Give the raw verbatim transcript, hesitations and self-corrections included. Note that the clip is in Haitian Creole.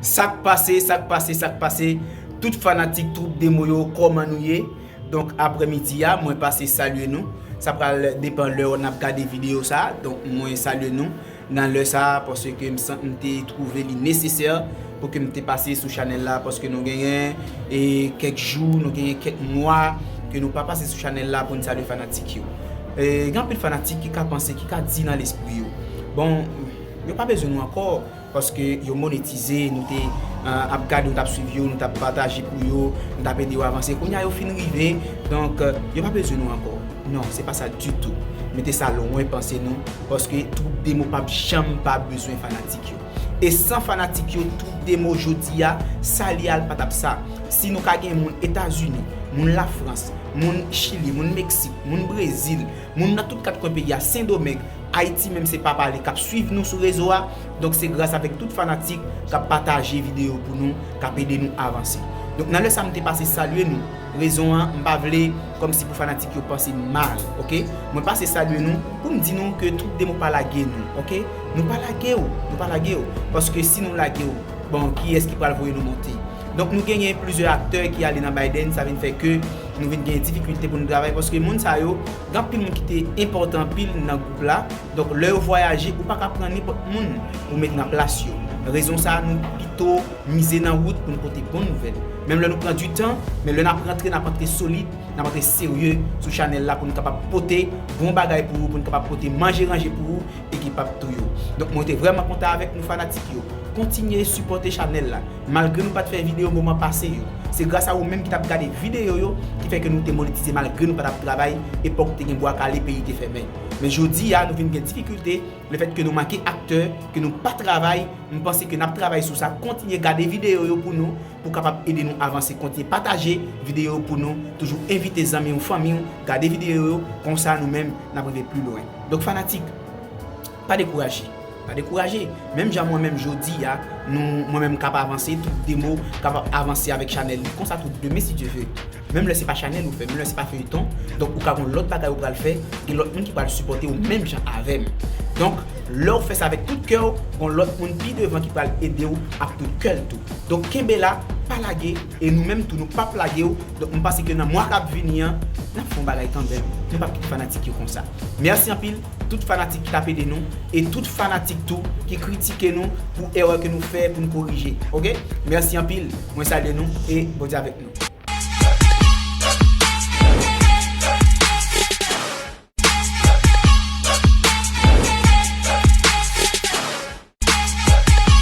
Sa k pase, sa k pase, sa k pase? Tout fanatik Troupe Demo yo, kòman nou ye? Donk, aprèmidi a, mwen pase salye nou. Sa pral depann lè n ap gade videyo sa a. Donk, mwen salye nou nan lè sa a, paske m san-, m te twouve li nesesè pou ke m te pase sou chanèl la, paske nou genyen, e, kèk jou, nou genyen kèk mwa ke nou pa pase sou chanèl la pou n salye fanatik yo. E, gen anpil fanatik ki ka panse, ki ka di nan lespri yo, bon, yo pa bezwen nou ankò, paske yo monetize, nou te, eh, ap gade, nou t ap swiv yo, nou t ap pataje pou yo, nou t ap ede yo avanse. Kounye a yo fin rive, donk, eh, yo pa bezwen nou ankò. Non, se pa sa ditou. Mete sa lwen panse nou, paske Troupe Demo p ap janm pa bezwen fanatik yo. E san fanatik yo, Troupe Demo jodi a, sa li al pa t ap sa. Si nou ka gen moun Etazini, moun Lafrans, moun Chili, moun Meksik, moun Brezil, moun nan tout kat kwen peyi a, Sendomeng, Ayiti menm se pa pale, k ap swiv nou sou rezo a. Donk, se gras avèk tout fanatik k ap pataje videyo pou nou, k ap ede nou avanse. Donk, nan lè sa, m te pase salye nou. Rezon an, m pa vle kòmsi pou fanatik yo panse mal, oke? Mwen pase salye nou pou m di nou ke Troupe Demo pa lage nou, oke? Nou pa lage w, nou pa lage w. Paske si nou lage w, bon, kiyès ki pral voye nou monte? Donk, nou genyen plizyè aktè ki ale nan Biden, sa vin fè ke nou vin gen difikilte pou nou travay, paske moun sa yo, gen anpil moun ki te enpòtan anpil nan gwoup la. Donk, lè yo vwayaje, ou pa ka pran nenpòt moun pou met nan plas yo. Rezon sa a, nou pito mize nan wout pou nou pote bon nouvèl. Menm lè nou pran du tan, men lè n ap rantre, n ap rantre solid, n ap rantre serye sou chanèl la pou nou kapab pote bon bagay pou ou, pou nou kapab pote manje ranje pou ou, e ki p ap touye w. Donk, mwen te vrèman kontan avèk nou fanatik yo. Kontinye sipòte chanèl la. Malgre nou pa t fè videyo moman pase yo, se gras a ou menm ki t ap gade videyo yo ki fè ke nou te monetize malgre nou pa t ap travay, epòk te gen bwa kale, peyi te fèmen. Men jodi a, nou vin gen difikilte, lefètke nou manke aktè, ke nou pa travay, m panse ke n ap travay sou sa, kontinye gade videyo yo pou nou, pou kapab ede nou avanse, kontinye pataje videyo yo pou nou, toujou envite zanmi w, fanmi w, gade videyo yo, konsa nou menm, n ap rive pli lwen. Donk fanatik, pa dekouraje. Pa dekouraje. Menm jan mwen menm jodi a, nou, mwen menm k ap avanse, Troupe Demo k ap avanse avèk chanèl li. Konsa tou demen, si Dye ve. Menm lè se pa chanèl ou fè, menm lè se pa feyton, donk ou ka gon lòt bagay ou pral fè, gen lòt moun ki pral sipòte w menm jan avè m. Donk, lè w fè sa avèk tout kè w, gon lòt moun pi devan ki pral ede w ak tout kè l tou. Donk, kenbe la, pa lage, e nou menm tou, nou p ap lage w. Donk, m panse ke nan mwa k ap vini an, n ap fè yon bagay kanmenm. Nou p ap kite fanatik yo konsa. Mèsi anpil. Tout fanatik ki t ap ede nou, e tout fanatik tou ki kritike nou pou erè ke nou fè pou n korije. Oke? Mèsi anpil. Mwen salye nou e Bondye avèk nou.